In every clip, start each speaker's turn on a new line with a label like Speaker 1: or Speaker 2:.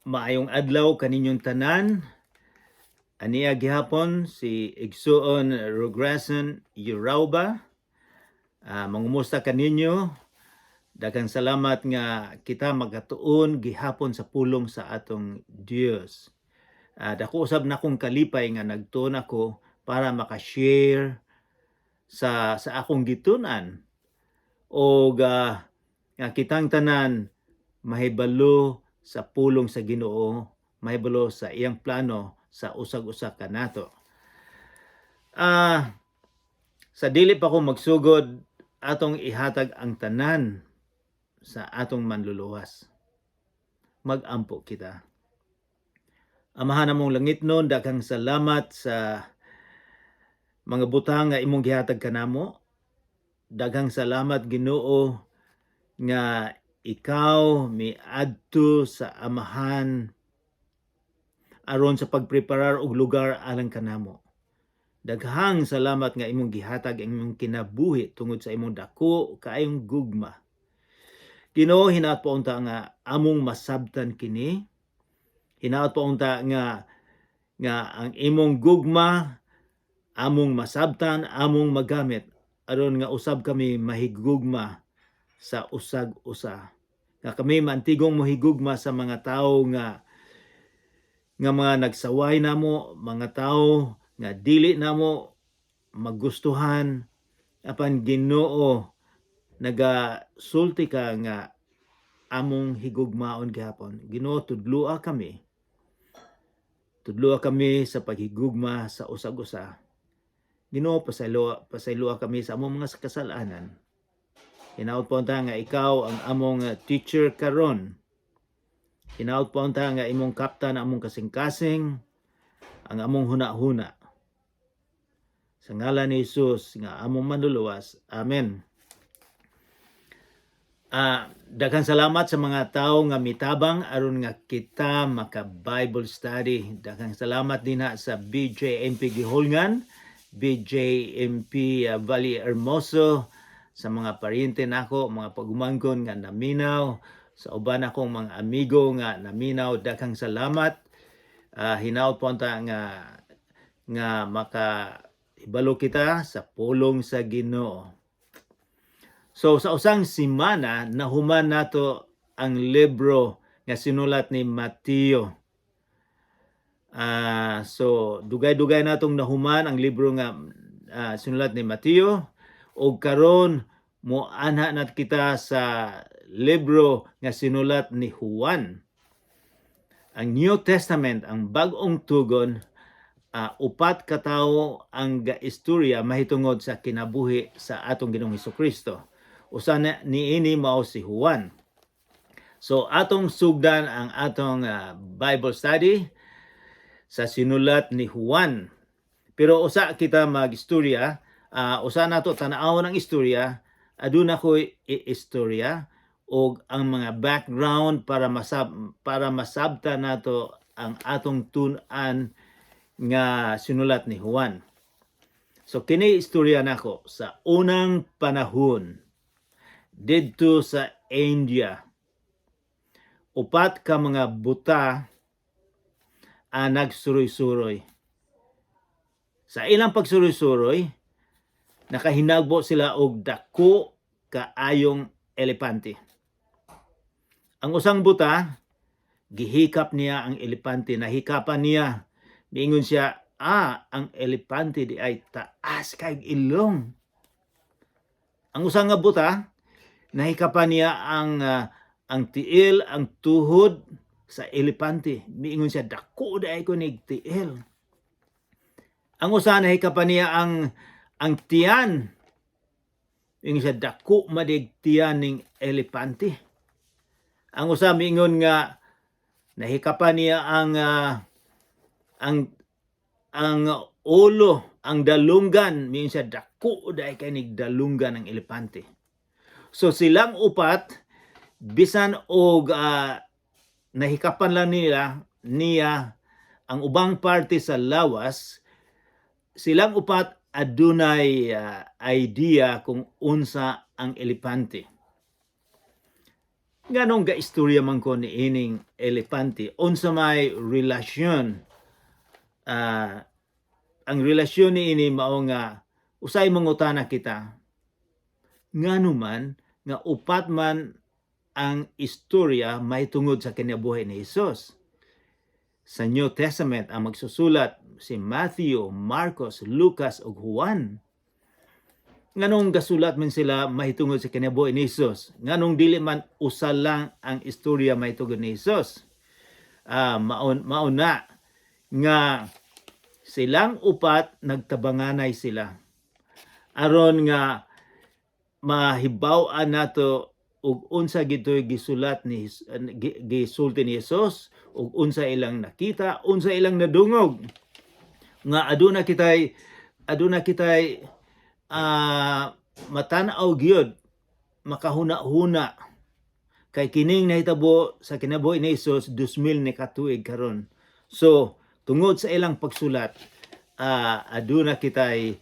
Speaker 1: Maayong adlaw kaninyong tanan. Ania gihapon si Igsuon Rogreson Urauba. Mangumusta kaninyo. Daghang salamat nga kita magatuon gihapon sa pulong sa atong Dios. Dako usab na akong kalipay nga nagtuon ako para maka-share sa akong gitun-an og nga kitang tanan mahibalo sa pulong sa Ginoo, mahibalo sa iyang plano sa usag-usa kanato. Sa dili pa ko magsugod, atong ihatag ang tanan sa atong Manluluwas. Magampo kita. Amahan namong langitnon, daghang salamat sa mga butang nga imong gihatag kanamo. Daghang salamat, Ginoo, nga ikaw miadto sa Amahan aron sa pagpreparar og lugar alang kanamo. Daghang salamat nga imong gihatag ang imong kinabuhi tungod sa imong dako kaayong gugma. Ginoo, hinaot pa unta nga among masabtan kini. Hinaot pa unta nga ang imong gugma among masabtan, among magamit aron nga usab kami mahigugma sa usag usa. Nga kami maantigong mohigugma sa mga tawo nga mga nagsaway namo, mga tawo nga dili namo magustuhan, apan Ginoo, nagasulti ka nga among higugmaon gihapon. Ginoo, tudloa kami. Tudloa kami sa paghigugma sa usag-usa. Ginoo, pasayloa, pasayloa kami sa among mga kasalanan. Hinaot po nga ikaw ang among teacher karon. Hinaot po unta nga imong kaptan ang among kasing-kasing, ang among huna-huna. Sa ngalan ni Jesus nga among Manluluwas. Amen. Daghang salamat sa mga tao nga mitabang aron nga kita maka Bible study. Daghang salamat dinha sa BJMP Guihulngan, BJMP Valle Hermoso, sa mga paryente nako, mga pagumangkon nga naminaw, sa uban akong mga amigo nga naminaw, daghang salamat. Hinaot po unta nga maka hibalo kita sa pulong sa Ginoo. So sa usang simana, nahuman nato ang libro nga sinulat ni Mateo. So dugay-dugay natong nahuman ang libro nga sinulat ni Mateo ug karon moanha nat kita sa libro nga sinulat ni Juan. Ang New Testament, ang Bag-ong Tugon, upat ka tawo ang gaistorya mahitungod sa kinabuhi sa atong Ginoong Kristo. Usa na niini mao si Juan. So atong sugdan ang atong Bible study sa sinulat ni Juan. Pero usa kita mag-istorya, usa nato tan-awon ang istorya, aduna ko'y i-istorya og ang mga background para masabta nato ang atong tun-an nga sinulat ni Juan. So kini istorya nako. Sa unang panahon didto sa India, upat ka mga buta ang nagsuroy-suroy. Sa ilang pagsuroy-suroy, nakahinagbo sila og dako kaayong elepante. Ang usang buta, gihikap niya ang elepante, nahikapan niya. Niingon siya, "Ah, ang elepante diay taas kay ilong." Ang usang nga buta, nahikapan niya ang tiil, ang tuhod sa elepante. Miingon siya, "Dako diay ko nig tiil." Ang usa, nahikapan niya ang tiyan. Miingon siya, "Dako man diay tiyan ning elepante." Ang usa miingon nga nahikapan niya ang ulo, ang dalunggan, miingon siya, "Dako diay kay nig dalunggan ng elepante." So silang upat, bisan og nahikapan lang niya ang ubang parte sa lawas, silang upat adunay idea kung unsa ang elepante. Nganong ga-istorya man ko ni ining elepante? Unsa may relasyon? Ang relasyon ni ini mao nga usay mangutana kita ngano man nga upat man ang istorya mahitungod sa kinabuhi ni Hesus. Sa New Testament, ang magsusulat si Matthew, Marcos, Lucas ug Juan. Nganong gasulat man sila mahitungod sa kinabuhi ni Hesus? Nganong dili man usa lang ang istorya mahitungod ni Hesus? Mauna nga silang upat nagtabanganay sila aron nga mahibaw-an nato ug unsa gitoy gisulat ni gisulti ni Jesus ug unsa ilang nakita, unsa ilang nadungog, nga aduna kitay matan-aw gyud, makahuna-huna, kay kining nahitabo sa kinabuhi ni Jesus 2000 ni katuig karon. So tungod sa ilang pagsulat, aduna kitay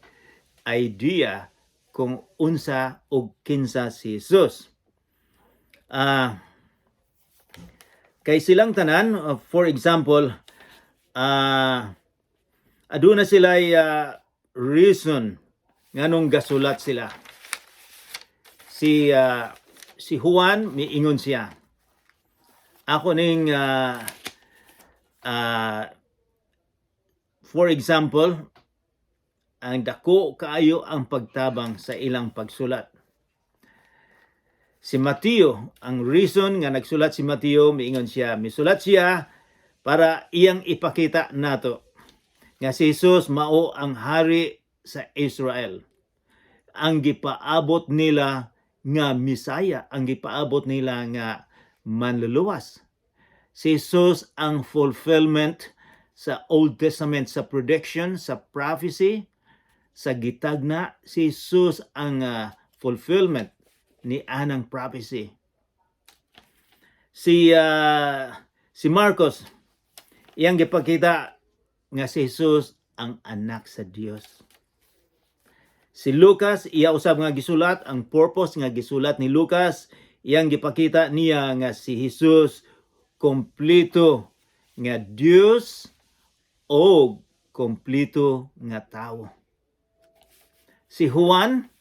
Speaker 1: idea kung unsa ug kinsa si Jesus. Kay silang tanan, for example, aduna sila reason nganong gasulat sila. Si Juan, miingon siya. Ako ning for example, ang dako kaayo ang pagtabang sa ilang pagsulat. Si Mateo, ang reason nga nagsulat si Mateo, miingon siya, misulat siya para iyang ipakita nato nga si Jesus mao ang hari sa Israel. Ang gipaabot nila nga Misaya, ang gipaabot nila nga manluluwas. Si Jesus ang fulfillment sa Old Testament, sa prediction, sa prophecy, sa gitagna, si Jesus ang fulfillment ni anang prophecy. Si Marcos, iyang gipakita nga si Jesus ang anak sa Dios. Si Lucas, iya usab nga gisulat, ang purpose nga gisulat ni Lucas, iyang gipakita niya nga si Jesus kompleto nga Dios o kompleto nga tawo. Si Juan,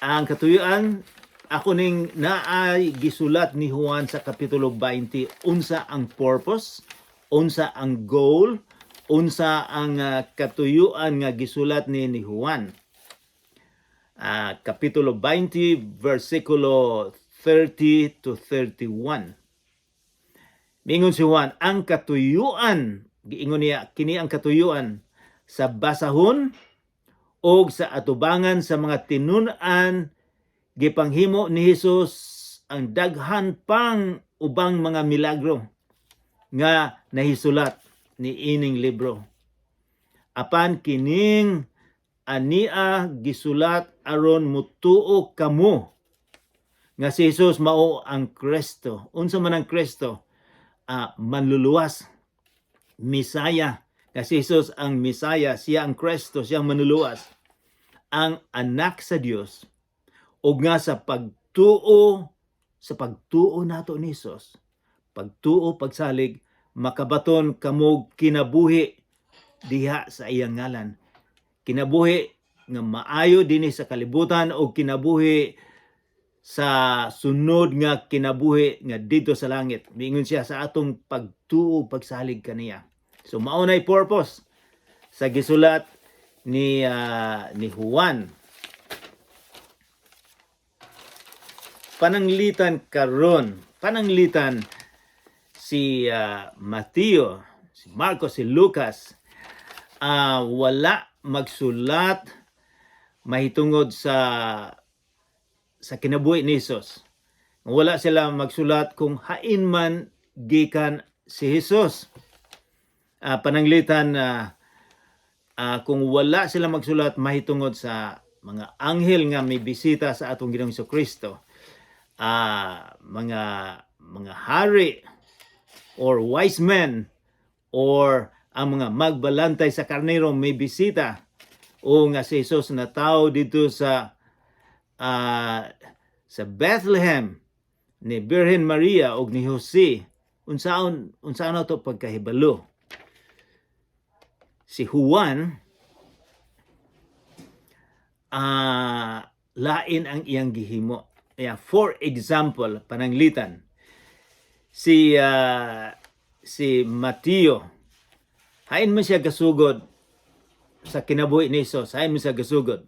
Speaker 1: ang katuyuan ako ning naay gisulat ni Juan sa Kapitulo 20, unsa ang purpose, unsa ang goal, unsa ang katuyuan nga gisulat ni Juan. Kapitulo 20 versikulo 30 to 31. Mingon si Juan, ang katuyuan, giingon niya, kini ang katuyuan sa basahon og sa atubangan sa mga tinun-an, gipanghimo ni Hesus ang daghan pang ubang mga milagro nga nahisulat ni ining libro. Apan kining ania gisulat aron mutuo kamo nga si Jesus mao ang Kristo. Unsa man ang Kristo? Manluluwas. Misaya. Nga si Jesus ang Misaya, siya ang Kristo, siya ang manluluwas. Ang anak sa Dios. Ug nga sa pagtuo nato ni Jesus, pagtuo, pagsalig, makabaton kamog kinabuhi diha sa iyang ngalan. Kinabuhi nga maayo dinhi sa kalibutan o kinabuhi sa sunod nga kinabuhi nga didto sa langit. Miingon siya sa atong pagtuo, pagsalig kaniya. So mao nay purpose sa gisulat ni Juan. Pananglitan karon, pananglitan si Mateo, si Marcos, si Lucas, wala magsulat mahitungod sa kinabuhi ni Jesus. Wala sila magsulat kung hain man gikan si Jesus. Pananglitan, kung wala sila magsulat mahitungod sa mga anghel nga may bisita sa atong Ginoong Kristo, mga hari or wise men or ang mga magbalantay sa karnero may bisita o nga si Jesus na tao dito sa Sa Bethlehem ni Birhen Maria og ni Jose. Unsaon nato pagkahibalo? Si Juan, lain ang iyang gihimo. Yeah, for example, pananglitan si Mateo, hain man siya gasugod sa kinabuhi ni Jesus, hain man siya gasugod.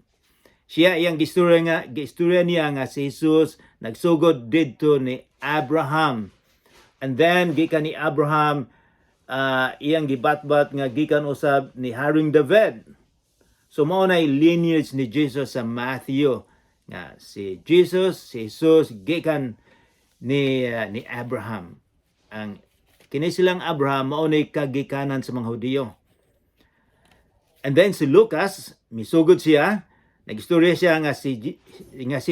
Speaker 1: Siya, iyang gistorya niya nga si Jesus nagsugod didto ni Abraham. And then gikan ni Abraham, iyang gibatbat nga gikan usab ni Haring David. So mao nay lineage ni Jesus sa Matthew nga si Jesus, si Jesus gikan ni Abraham. Ang kini silang Abraham, mao nay kagikanan sa mga Hudiyo. And then si Lucas, misugod siya, nagistorya siya nga si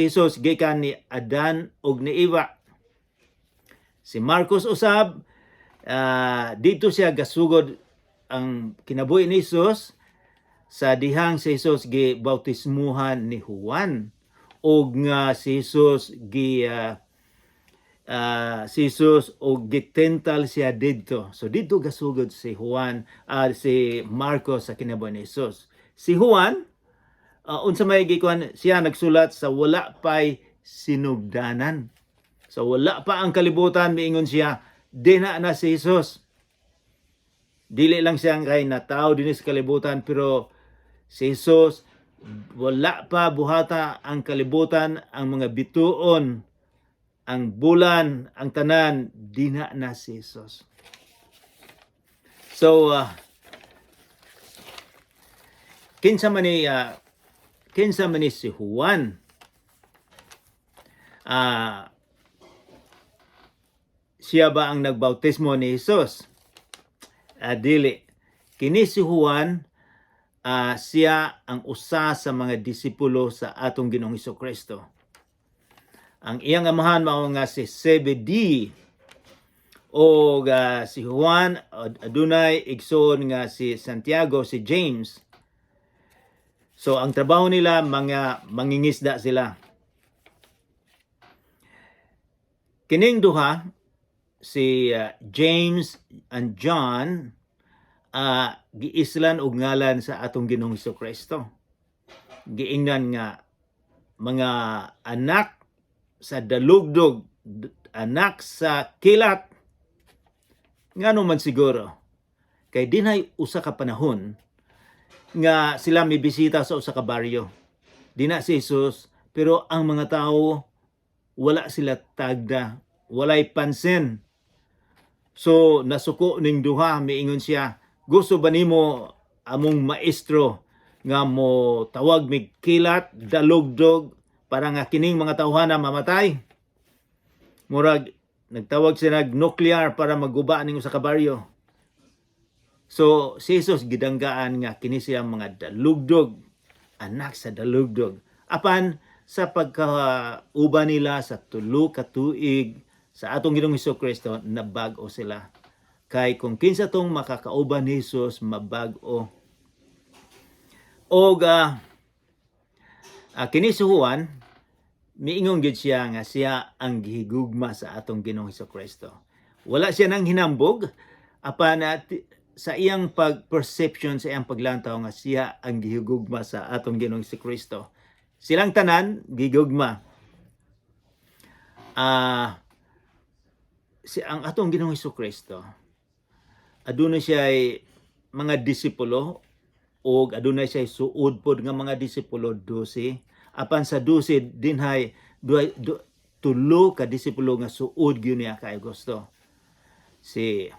Speaker 1: Jesus gikan ni Adan ug ni Eva. Si Marcos usab, dito siya gasugod ang kinabuhi ni Jesus sa dihang si Jesus gi bautismuhan ni Juan og nga si Jesus og gitental siya didto. So didto gasugod si Marcos sa kinabuhi ni Jesus. Si Juan, unsa may gikuan siya, nagsulat sa wala pay sinugdanan. So wala pa ang kalibutan, miingon siya, dinha na si Jesus. Dili lang siya kay natawo dinhi sa kalibutan, pero si Jesus, wala pa buhata ang kalibutan, ang mga bituon, ang bulan, ang tanan, dinha na si Jesus. So, kinsa man ni si Juan? Siya ba ang nagbautismo ni Jesus? Dili. Kini si Juan, siya ang usa sa mga disipulo sa atong Ginoong Kristo. Ang iyang amahan mao nga si Zebedee o si Juan adunay igsoon nga si Santiago, si James. So ang trabaho nila, mga mangingisda sila. Kining duha, si James and John, giislan og ngalan sa atong Ginoong Kristo. Giingnan nga mga anak sa dalugdog, anak sa kilat. Ngano man siguro? Kay dinhay usa ka panahon nga sila mibisita sa usa ka baryo. Dina si Jesus, pero ang mga tao wala sila tagda, walay pansin. So nasuko ning duha, miingon siya, "Gusto ba nimo among maestro nga mo tawag mig kilat, dalugdog, para nga kining mga tawhana mamatay?" Murag nagtawag sila nag nuclear para maguba ning usa ka baryo. So si Jesus gidanggaan nga kini siya mga dalugdog, anak sa dalugdog. Apan sa pagkauban nila sa tulo ka tuig sa atong Ginoong Kristo, nabag-o sila. Kay kung kinsa tong makakauban ni Jesus, mabag-o. Og kini si Juan, miingon gyud siya nga siya ang gihigugma sa atong Ginoong Kristo. Wala siya nang hinambog apan sa iyang pag-perception, sa iyang paglantaw nga siya ang gihigugma sa atong Ginoong Kristo. Silang tanan gigugma. Si ang atong Ginoong Kristo, aduna siya mga disipulo og aduna siya suod pod nga mga disipulo, 12. Apan sa 12, dinhay duhay, tulo ka disipulo nga suod gyud niya kay gusto, si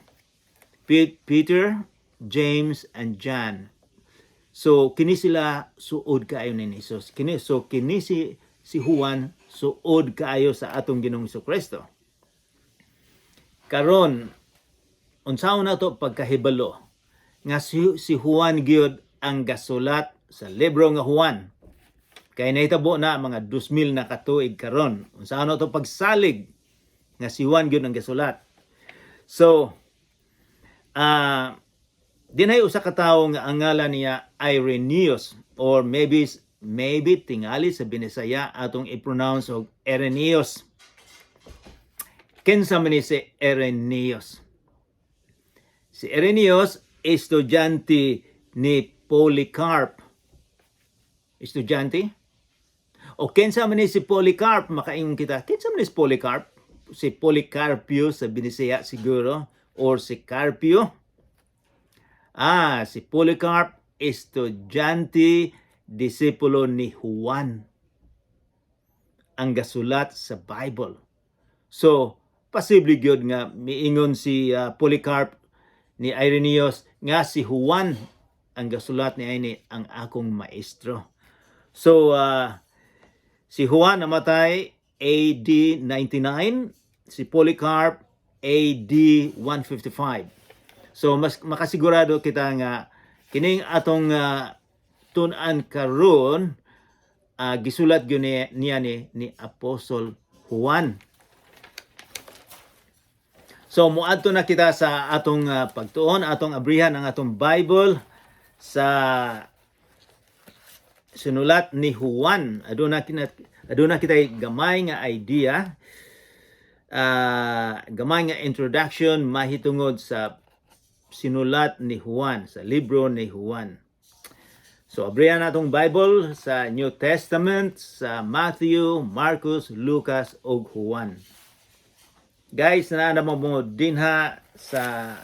Speaker 1: Peter, James and John. So kini sila suod kaayo ni Jesus. Kini, so kini si Juan suod kaayo sa atong Ginoong Kristo. Karon, unsaon nato pagkahibalo nga si Juan gyud ang gasulat sa libro nga Juan? Kay nahitabo na mga 2000 na katuig karon. Unsaon nato pagsalig nga si Juan gyud ang gasulat? So, dinhay usa ka tawo nga ang ngalan niya Irenaeus or maybe Maybe tingali sa Binisaya atong i-pronounce og Irenaeus. Kinsa man ni si Irenaeus? Si Irenaeus, estudyante ni Polycarp. Estudyante? O kinsa man ni si Polycarp? Makaingon kita, kinsa man ni si Polycarp? Si Polycarpio sa Binisaya siguro or si Carpio. Ah, si Polycarp, estudyante, disipulo ni Juan ang gasulat sa Bible. So, posible gyud nga miingon si Polycarp ni Irenaeus nga si Juan ang gasulat ni ini ang akong maestro. So, si Juan namatay AD 99, si Polycarp AD 155. So mas makasigurado kita nga kining atong tun-an karon, gisulat gyud niya ni Apostle Juan. So muadto na kita sa atong pagtuon, atong abrihan ang atong Bible sa sinulat ni Juan. Aduna kita gamay nga idea, gamay nga introduction mahitungod sa sinulat ni Juan, sa libro ni Juan. So abrihan natong Bible sa New Testament sa Matthew, Marcos, Lucas ug Juan. Guys, naa na mo dinha sa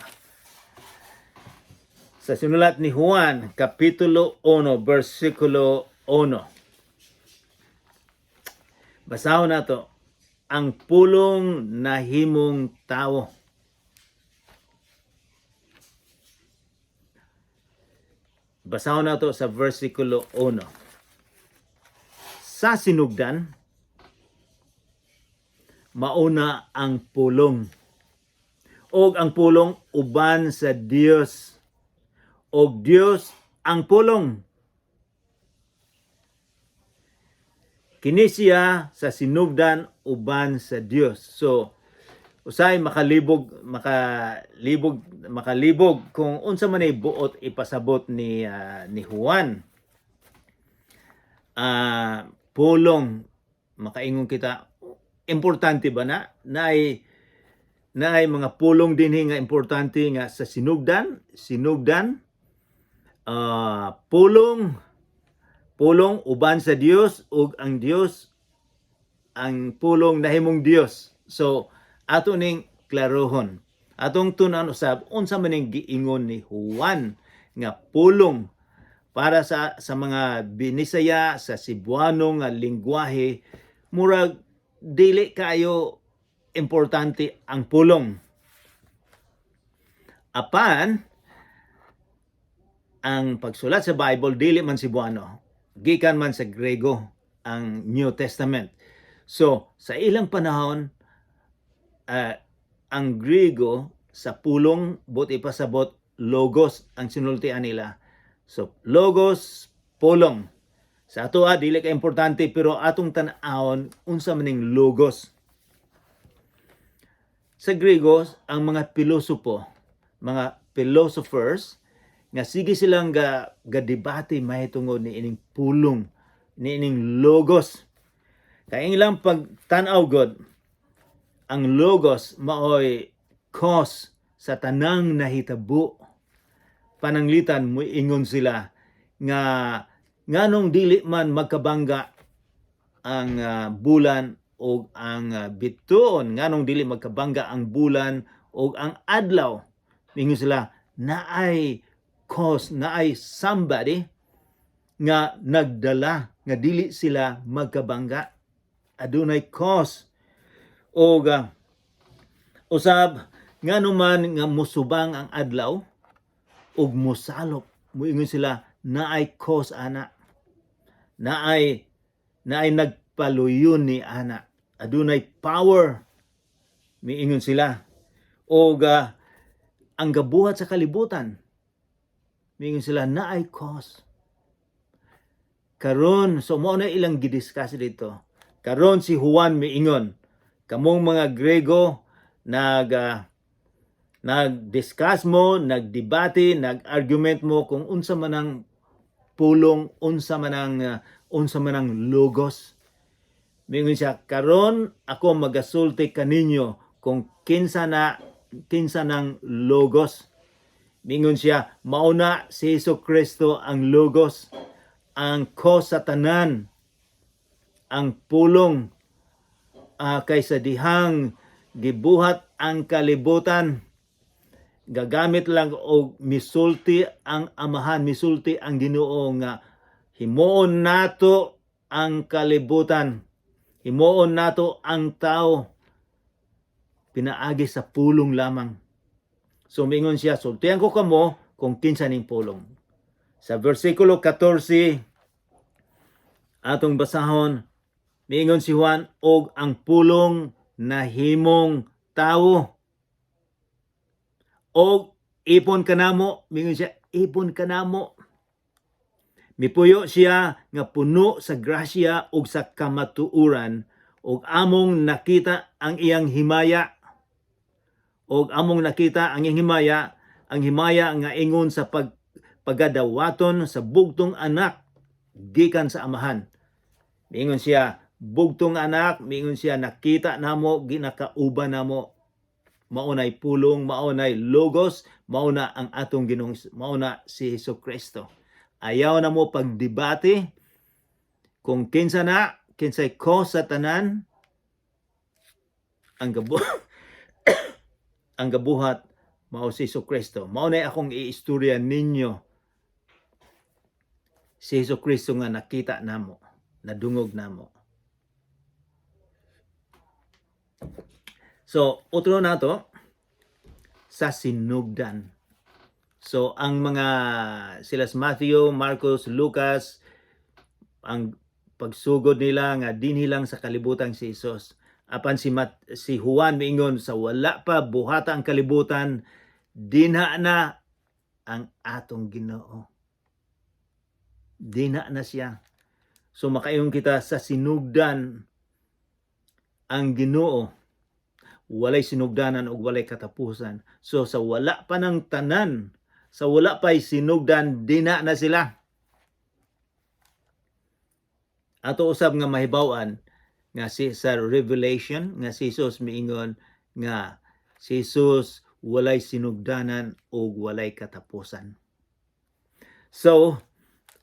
Speaker 1: sinulat ni Juan, Kapitulo 1, versikulo 1. Basahon nato, ang pulong nahimong tawo. Basahon nato sa versikulo 1. Sa sinugdan, mauna ang pulong. Og ang pulong uban sa Dios. Og Dios ang pulong. Kini siya sa sinugdan uban sa Dios. So, usay makalibog makalibog makalibog kung unsa man ay buot ipasabot ni Juan. Pulong, makaingon kita, importante ba na naay naay mga pulong dinhi nga importante nga sa sinugdan sinugdan pulong pulong uban sa Dios ug ang Dios ang pulong nahimong Dios. So ato ning klarohon, atong tun-an usab unsa man ning giingon ni Juan nga pulong. Para sa mga Binisaya, sa Cebuano nga lingwahe, murag dili kayo importante ang pulong. Apan ang pagsulat sa Bible dili man Cebuano, gikan man sa Grego ang New Testament. So sa ilang panahon, ang Grego sa pulong, buot ipasabot, logos ang sinultian nila. So logos, pulong. Sa ato dili ka importante, pero atong tan-awon unsa man ning logos. Sa Grego, ang mga pilosopo, mga philosophers nga sige silang ga debate mahitungod ni ining pulong, ni ining logos. Kay ang ilang pagtan-aw god, ang logos maoy cause sa tanang nahitabo. Pananglitan moingon sila nga nganong dili man magkabangga ang bulan o ang bituon, nganong dili magkabangga ang bulan o ang adlaw. Ingon sila, naay cause, naay somebody nga nagdala nga dili sila magkabangga. Adunay cause. O usab, ngano man nga musubang ang adlaw ug mosalop? Moingon sila, naay cause ana, naay naay nagpaluyon ni ana, adunay power, miingon sila. Og ang gabuhat sa kalibutan, miingon sila, naay cause. Karon, so mao na ilang gidiscuss dito. Karon si Juan miingon, kamong mga Grego nag-discuss mo, nagdebate, nag-argument mo kung unsa man ang pulong, unsa man ang Unsa man ang Logos. Mingon siya, "Karon ako magasulti kaninyo kung kinsa na, kinsa ng Logos." Mingon siya, mauna si Hesus Kristo ang Logos, ang ko sa tanan, ang pulong, kaysa dihang gibuhat ang kalibutan, gagamit lang og misulti ang Amahan, misulti ang Ginoo nga himuon nato ang kalibutan, himuon nato ang tao pinaagi sa pulong lamang. So mingon siya, "Sultihan ko kamo kung kinsa ning pulong." Sa versikulo 14 atong basahon, miingon si Juan, "Og ang pulong nahimong tawo og ipon kanamo." Mingon siya, "Ipon kanamo. Mipuyo siya nga puno sa grasya ug sa kamatuoran, ug among nakita ang iyang himaya, ug among nakita ang iyang himaya, ang himaya nga ingon sa pagadawaton sa bugtong anak gikan sa Amahan." Miingon siya, bugtong anak, miingon siya, nakita namo, ginakauban namo. Maunay pulong, maunay Logos, mauna ang atong Ginoong, mauna si Hesus Kristo. Ayaw na mo pagdebate kung kinsa na, kinsay ko sa tanan, ang gabuhat mao si Hesus Kristo. Mao na akong iistorya ninyo, si Hesus Kristo nga nakita namo, nadungog namo. So, otro nato sa sinugdan. So, ang mga sila Matthew, Marcos, Lucas, ang pagsugod nila nga dinhi lang sa kalibutan si Jesus. Apan si Juan miingon, sa wala pa buhata ang kalibutan, dinha na ang atong Ginoo. Dinha na siya. So makaingon kita, sa sinugdan ang Ginoo, walay sinugdanan ug walay katapusan. So sa wala pa ng tanan, sa wala pa'y sinugdan, dina na sila. Ato usab nga mahibaw-an nga si sa Revelation nga si Jesus miingon nga si Jesus walay sinugdanan ug walay katapusan. So,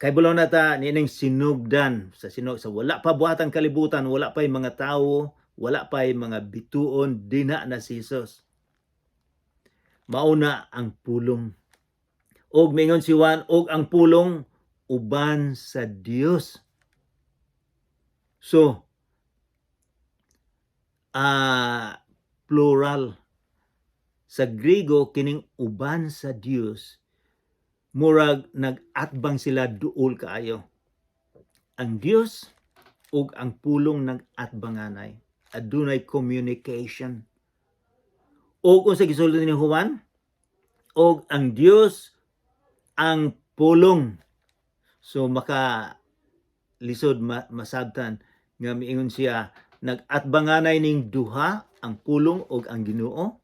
Speaker 1: kay bulo na ta niining sinugdan sa wala pa buhatang kalibutan, wala pa'y mga tawo, wala pa'y mga bituon, dina na si Jesus. Mauna ang pulong. Og mingon si Juan, og ang pulong uban sa Dios. So, plural. Sa Griego, kining uban sa Dios, murag nag-atbang sila duol kaayo. Ang Dios ug ang pulong nag-atbanganay. Adunay communication. Og unsa gisulti ni Juan? Og ang Dios ang pulong. So maka lisod masabtan nga miingon siya nag-atbanganay ning duha, ang pulong ug ang Ginoo.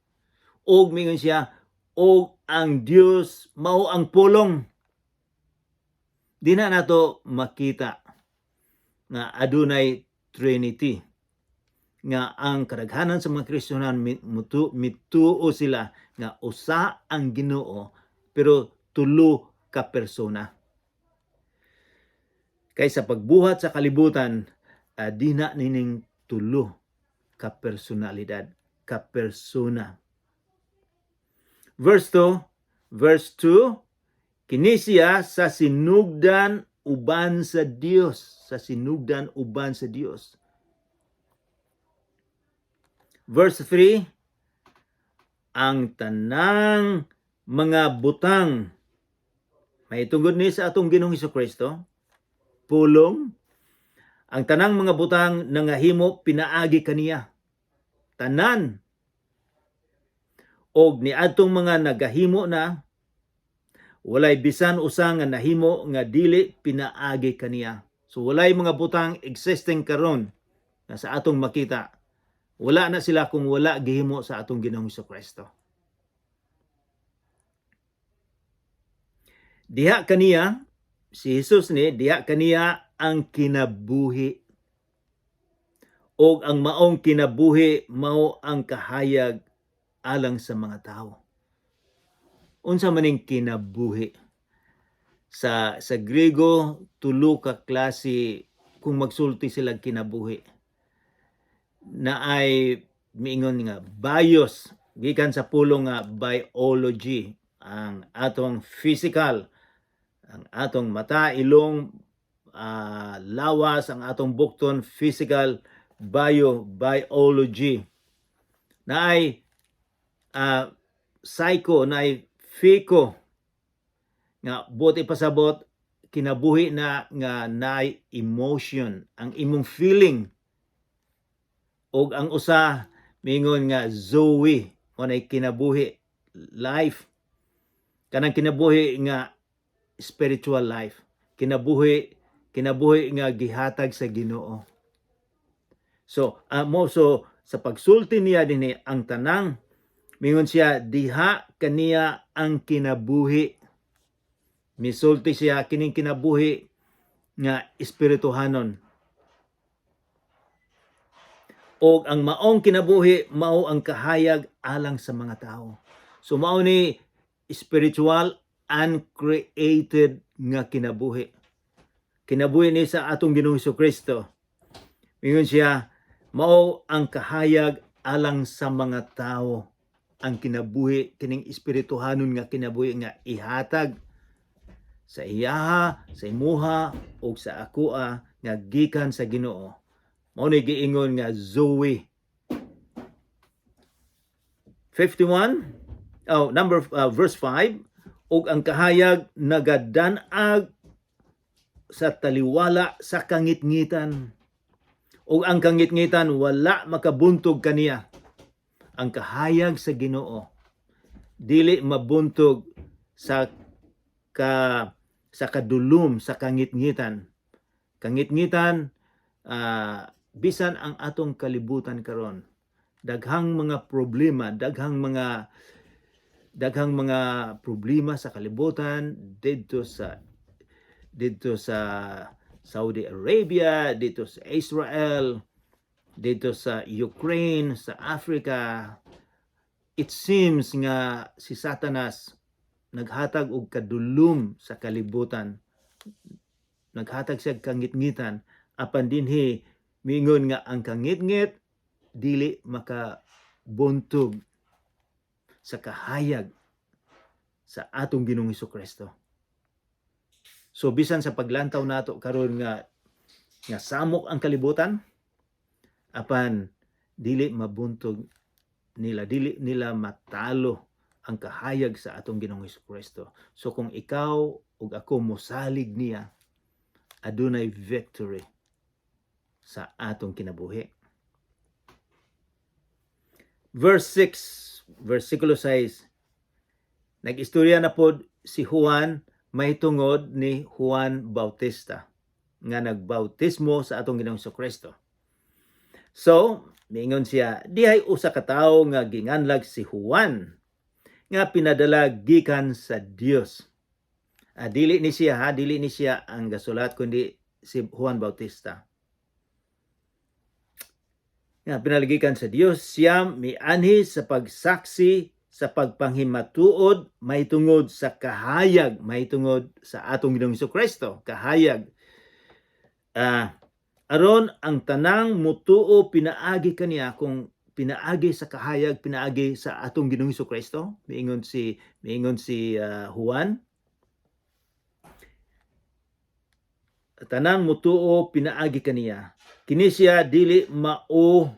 Speaker 1: Og miingon siya, og ang Dios mao ang pulong. Di na nato makita nga adunay Trinity, nga ang kadaghanan sa mga Kristohanon mituo sila nga usa ang Ginoo pero tulo ka persona. Kay sa pagbuhat sa kalibutan, di na nining tulo ka personalidad, ka persona. Verse 2, verse 2, kini siya sa sinugdan uban sa Dios, sa sinugdan uban sa Dios. Verse 3, ang tanang mga butang may tungod ni sa atong Ginoong Kristo, pulong, ang tanang mga butang nangahimo pinaagi kaniya. Tanan. Og niadtong mga nagahimo na, walay bisan usa nga nahimo nga dili pinaagi kaniya. So walay mga butang existing karon na sa atong makita. Wala na sila kung wala gihimo sa atong Ginoong Kristo. Diha kaniya, si Jesus ni, diha kaniya ang kinabuhi. Og ang maong kinabuhi mao ang kahayag alang sa mga tao. Unsa man ning kinabuhi? Sa Grego, tulo ka klase kung magsulti sila kinabuhi. Naay miingon nga bios, gikan sa pulong nga biology, ang atong physical, ang atong mata, ilong, lawas, ang atong bukton, physical, biology. Naay psycho, naay phyco, nga buot ipasabot kinabuhi na nga naay emotion, ang imong feeling. Og ang usa mingon nga zoe, mo nay kinabuhi, life, kanang kinabuhi nga spiritual life, kinabuhi nga gihatag sa Ginoo. So mo so sa pagsulti niya dinhi, ang tanang mingon siya, diha kaniya ang kinabuhi. Misulti siya kining kinabuhi nga espirituhanon. Og ang maong kinabuhi mao ang kahayag alang sa mga tao. So mao ni spiritual, uncreated nga kinabuhi. Kinabuhi ni sa atong Ginoong Kristo. Mingon siya, mao ang kahayag alang sa mga tao, ang kinabuhi kining espirituhanon nga kinabuhi nga ihatag sa iyaha, sa imuha ug sa akoa nga gikan sa Ginoo. Mao ni giingon nga Zoe. 51, oh, number verse 5, ug ang kahayag nagadan-ag sa taliwala sa kangitngitan, ug ang kangitngitan wala makabuntog kaniya. Ang kahayag sa Ginoo dili mabuntog sa kadulom sa kangitngitan. Kangitngitan, bisan ang atong kalibutan karon, daghang mga problema, daghang mga problema sa kalibutan didto sa Saudi Arabia, dito sa Israel, dito sa Ukraine, sa Africa. It seems nga si Satanas naghatag og kadulom sa kalibutan. Naghatag siya kangitngitan, apan dinhi miingon nga ang kangitngit dili makabuntog sa kahayag sa atong Ginoong Kristo. So bisan sa paglantaw nato karon nga samok ang kalibutan, apan dili mabuntog nila, dili nila matalo ang kahayag sa atong Ginoong Kristo. So kung ikaw ug ako mosalig niya, adunay victory sa atong kinabuhi. Verse 6, versikulo 6. Nag-istorya na pod si Juan mahitungod ni Juan Bautista nga nagbautismo sa atong Ginoong Kristo. So, miingon siya, dihay usa ka tawo nga ginganlag si Juan nga pinadala gikan sa Dios. Dili ni siya ha, dili ni siya ang gasulat kundi si Juan Bautista. Nga pinadala gikan sa Dios, siya mianhi sa pagsaksi, sa pagpanghimatuod mahitungod sa kahayag, mahitungod sa atong Ginoong Kristo, kahayag. Aron ang tanang mutuo pinaagi kaniya. Kung pinaagi sa kahayag, pinaagi sa atong Ginoong Kristo, miingon si Juan, tanang mutuo pinaagi kaniya. Kini siya dili mao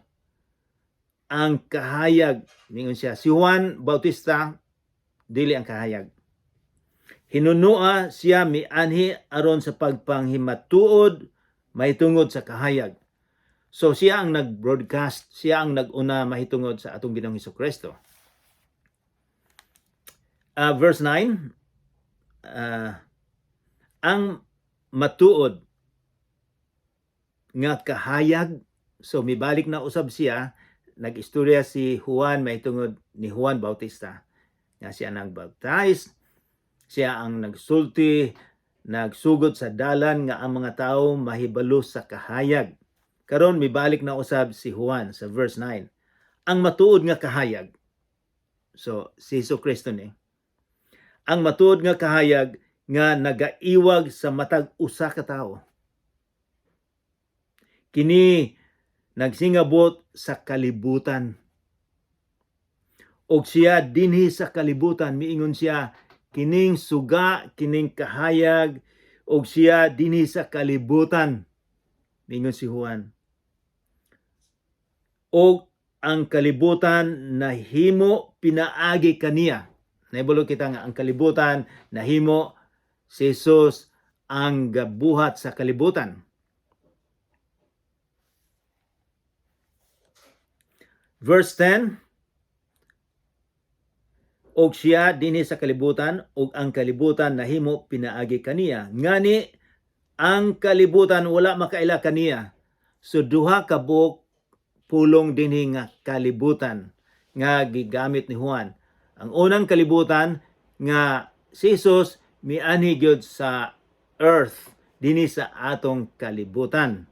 Speaker 1: ang kahayag. Miingon siya, si Juan Bautista dili ang kahayag. Hinunua siya mianhi aron sa pagpanghimatuod mahitungod sa kahayag. So siya ang nag-broadcast, siya ang nag-una mahitungod sa atong Ginoong Kristo. Verse 9, ang matuod nga kahayag. So mibalik na usab siya, nag-istorya si Juan mahitungod ni Juan Bautista nga siya nagbaptize, siya ang nagsulti. Nagsugod sa dalan nga ang mga tao mahibalo sa kahayag. Karon mibalik na usab si Juan sa verse 9. Ang matuod nga kahayag. So, si Hesus Kristo ni. Ang matuod nga kahayag nga nagaiwag sa matag usa ka tawo. Kini nagsingabot sa kalibutan. Og siya dinhi sa kalibutan, miingon siya, kining suga, kining kahayag, og siya dinhi sa kalibutan. Miingon si Juan. Og ang kalibutan nahimo pinaagi kaniya. Nahibalo kita nga ang kalibutan nahimo, si Jesus ang gabuhat sa kalibutan. Verse 10, og siya dinhi sa kalibutan ug ang kalibutan nahimo pinaagi kaniya. Ngani ang kalibutan wala makaila kaniya. So duha ka buok pulong dinhi nga kalibutan nga gigamit ni Juan. Ang unang kalibutan nga si Jesus mianhi gyud sa earth, dinhi sa atong kalibutan.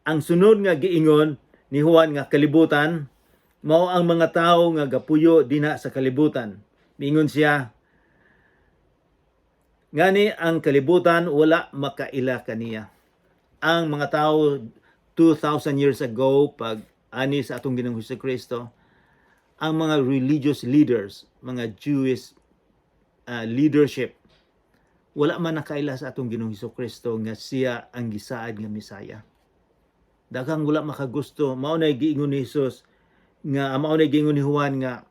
Speaker 1: Ang sunod nga giingon ni Juan nga kalibutan mao ang mga tawo nga gapuyo dinha sa kalibutan. Miingon siya, ngani ang kalibutan wala makaila kaniya. Ang mga tao 2,000 years ago, pag ani sa atong Ginoong Hesus Kristo, ang mga religious leaders, mga Jewish leadership, wala man nakaila sa atong Ginoong Hesus Kristo nga siya ang gisaad nga Mesaya. Daghang wala makagusto. Mao na giingon ni Jesus nga, mao na giingon ni Juan nga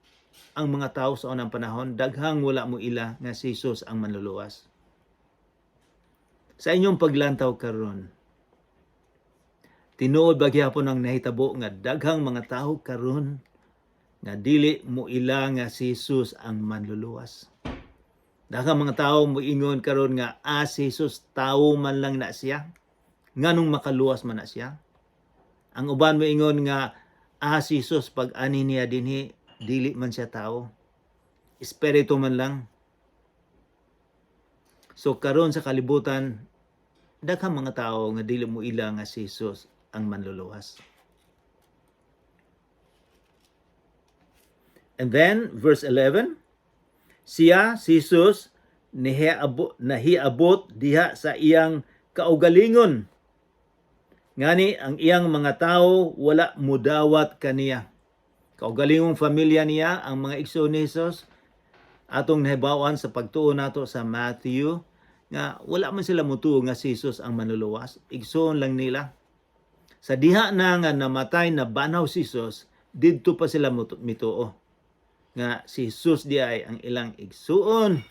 Speaker 1: ang mga tao sa unang panahon daghang wala mo ila nga si Jesus ang manluluwas. Sa inyong paglantaw karon, tinuod ba gyapon ang nahitabo nga daghang mga tao karon nga dili mo ila nga si Jesus ang manluluwas? Daghang mga tao moingon karon nga si Jesus tawo man lang na siya. Nganong makaluwas man na siya? Ang uban moingon nga si Jesus pag ani niya dinhi, dili man siya tao. Espiritu man lang. So karon sa kalibutan, daghang mga tao nga dili mo ila nga si Jesus ang manluluwas. And then verse 11, siya, si Jesus, nahiabot diha sa iyang kaugalingon. Ngani ang iyang mga tao wala mudawat kaniya. Kaugalingong pamilya niya, ang mga igsoon ni Jesus, atong nahibaw-an sa pagtuo nato sa Matthew nga wala man sila mutuo nga si Jesus ang manluluwas. Igsoon lang nila. Sa diha na nga namatay, na banhaw si Jesus, didto pa sila mituo nga si Jesus di ay ang ilang igsuon.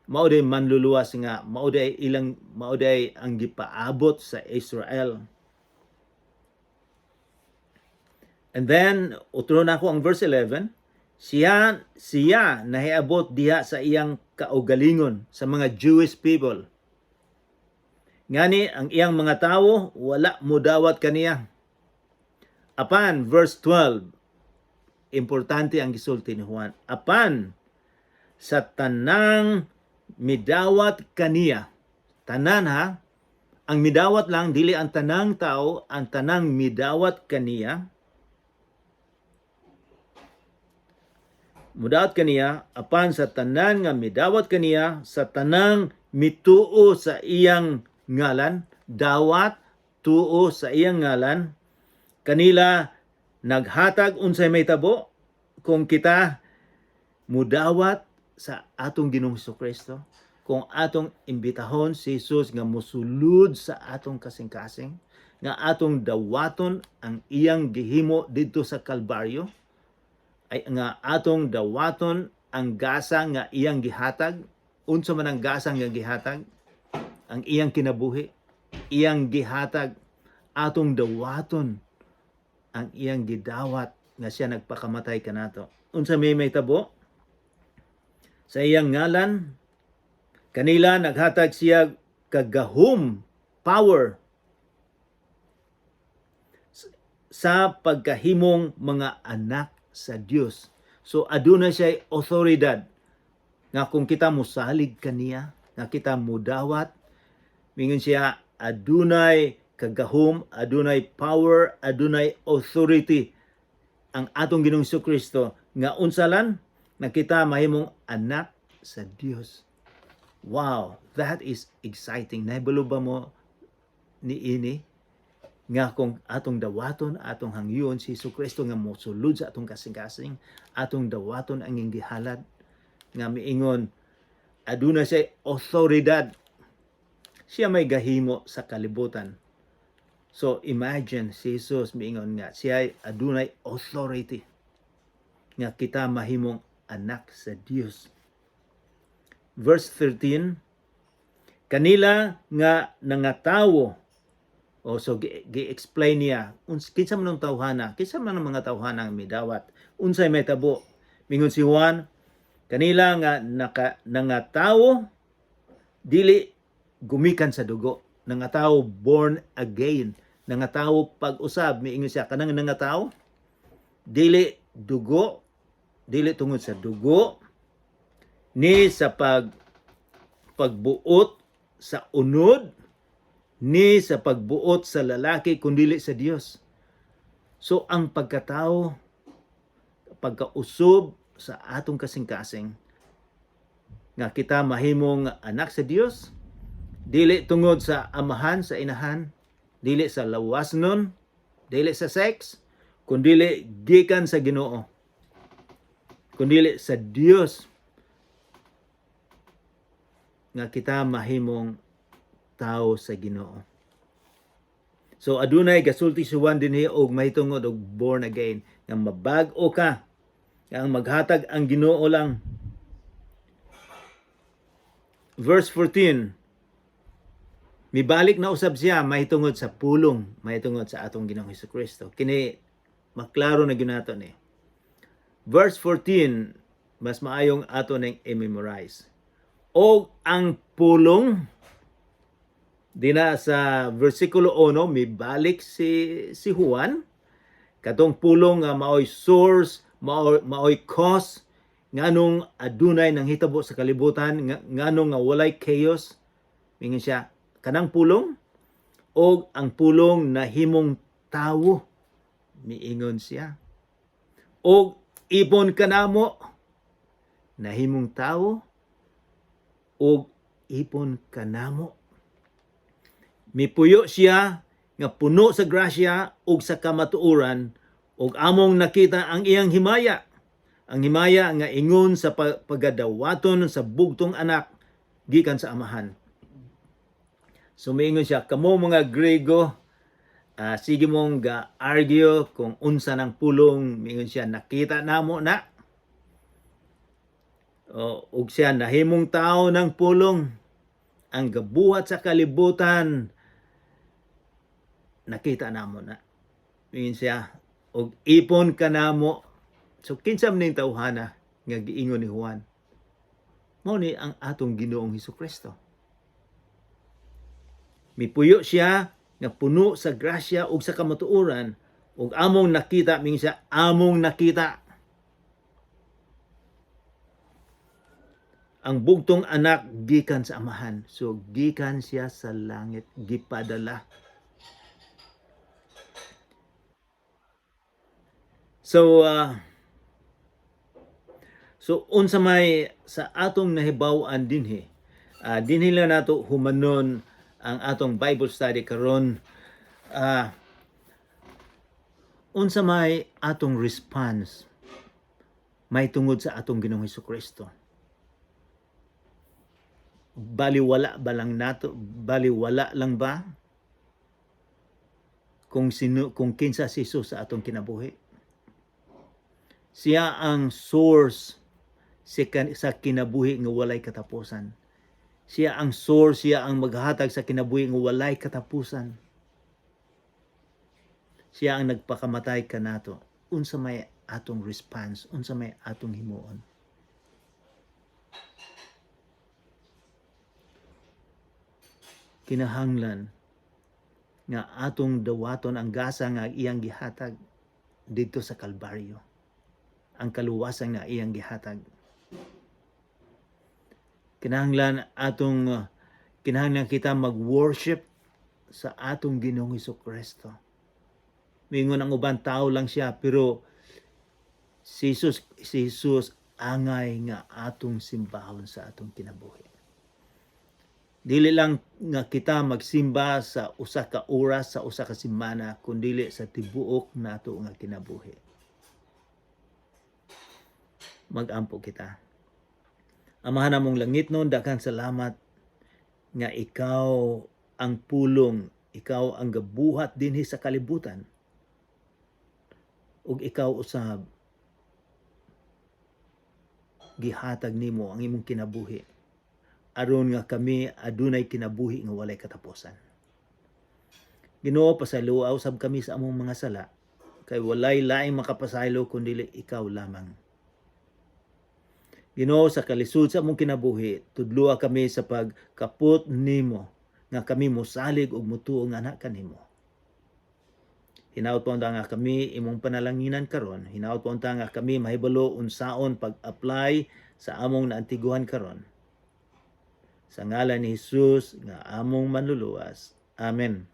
Speaker 1: Mao day manluluwas nga mao day ilang, mao day ang gipaabot sa Israel. And then utro na ako ang verse 11. Siya nahiabot diha sa iyang kaugalingon, sa mga Jewish people. Ngani ang iyang mga tawo wala mudawat kaniya. Apan verse 12, importante ang gisulti ni Juan. Apan sa tanang midawat kaniya. Tanan ha, ang midawat lang, dili ang tanang tao, ang tanang midawat kaniya. Mudawat kaniya, apan sa tanan nga midawat kaniya, sa tanang mituo sa iyang ngalan, dawat, tuo sa iyang ngalan, kanila naghatag. Unsay may tabo kung kita mudawat sa atong Ginoong Kristo, kung atong imbitahon si Jesus nga mosulud sa atong kasing-kasing, nga atong dawaton ang iyang gihimo didto sa Kalbaryo, ay nga atong dawaton ang gasa nga iyang gihatag? Unsa man ang gasa nga gihatag? Ang iyang kinabuhi, iyang gihatag. Atong dawaton ang iyang gidawat nga siya nagpakamatay kanato. Unsa may tabo sa iyang ngalan? Kanila naghatag siya kagahom, power, sa pagkahimong mga anak sa Dios. So aduna siya otoridad. Nga kung kita musalig kaniya, nga kita mudawat, mingon siya adunay kagahom, adunay power, adunay authority ang atong Ginoong Kristo nga unsalan na kita mahimong anak sa Dios. Wow, that is exciting. Nahibalo ba mo ni ini nga kung atong dawaton, atong hangyoon si Hesus Kristo nga mosulod sa atong kasing-kasing, atong dawaton ang iyang gihalad nga miingon aduna siya otoridad, siya may gahimo sa kalibutan. So imagine, si Jesus miingon nga siya adunay authority nga kita mahimong anak sa Dios. Verse 13, kanila nga nangatawo. O so gi-explain niya kinsa man ang tawhana, kinsa man ang mga tawhana ang midawat, unsay may tabo. Mingon si Juan, kanila nga nangatawo dili gumikan sa dugo, nangatawo born again, nangatawo pag-usab. Miingon siya kanang nangatawo dili dugo, dili tungod sa dugo ni sa pagbuot sa unod ni sa pagbuot sa lalaki, kundili sa Dios. So ang pagkatao, pagkausob sa atong kasing-kasing nga kita mahimong anak sa Dios, dili tungod sa amahan, sa inahan, dili sa lawas nun, dili sa sex, kundili gikan sa Ginoo, kundili sa Dios nga kita mahimong tao sa Ginoo. So adunay gasulti si Juan dinhi og mahitungod og born again, nga mabag-o ka, nga ang maghatag ang Ginoo lang. Verse 14, mibalik na usab siya mahitungod sa pulong, mahitungod sa atong Ginoong Kristo. Kini maklaro na gyud nato ni. Verse 14, mas maayong ato ning i-memorize. Og ang pulong, dina sa versikulo 1, mibalik si Juan katong pulong nga maoy source, maoy cause nganong adunay nang hitabo sa kalibutan, nganong nga walay chaos. Mingon siya kanang pulong, og ang pulong nahimong tawo, miingon siya, og ipon kanamo. Nahimong tawo og ipon kanamo. Mipuyo siya nga puno sa grasya ug sa kamatuoran, ug among nakita ang iyang himaya, ang himaya nga ingon sa pagadawaton sa bugtong anak gikan sa Amahan. So miingon siya, kamo mga Grego, sige mong ga-argue kung unsa ng pulong, miingon siya, nakita namo na. O, ug siya nahimong tao ng pulong ang gabuhat sa kalibutan, nakita namo na. Miingon siya, og ipon kanamo. So kinsa man ning tawhana nga giingon ni Juan? Mao ni ang atong Ginoong Hesus. Mipuyo siya nga puno sa grasya ug sa kamatuoran, ug among nakita, mingon siya, among nakita ang bugtong anak gikan sa Amahan. So gikan siya sa langit, gipadala. So unsa may sa atong nahibaw-an dinhi? Dinhi lang nato humanon ang atong Bible study karon. Unsa may atong response may tungod sa atong Ginoong Kristo? Baliwala ba lang nato? Baliwala lang ba kung sino, kung kinsa si Jesus sa atong kinabuhi? Siya ang source sa kinabuhi nga walay katapusan. Siya ang source, siya ang maghatag sa kinabuhi nga walay katapusan. Siya ang nagpakamatay kanato. Unsa may atong response, unsa may atong himuon? Kinahanglan nga atong dawaton ang gasa nga iyang gihatag didto sa Kalbaryo. Ang kaluwasan nga iyang gihatag. Kinahanglan kita mag-worship sa atong Ginoong Kristo. Mingon ang uban, tao lang siya, pero si Jesus angay nga atong simbahon sa atong kinabuhi. Dili lang nga kita magsimba sa usa ka oras sa usa ka semana, kundili sa tibuok nato nga kinabuhi. Magampo kita. Amahan namong langitnon, daghang salamat nga ikaw ang Pulong, ikaw ang gabuhat dinhi sa kalibutan. Ug ikaw usab, gihatag nimo ang imong kinabuhi aron nga kami adunay kinabuhi nga walay katapusan. Ginoo, pasayloa usab kami sa among mga sala kay walay laing makapasaylo kundi ikaw lamang. Ginoo, sa kalisod sa among kinabuhi, tudloa kami sa pagkapot nimo nga kami mosalig ug mutuo nga anak kanimo. Hinaut po nga kami imong panalanginan karon. Hinaut po nga kami mahibalo unsaon pag-apply sa among naantiguan karon. Sa ngalan ni Jesus nga among Manluluwas. Amen.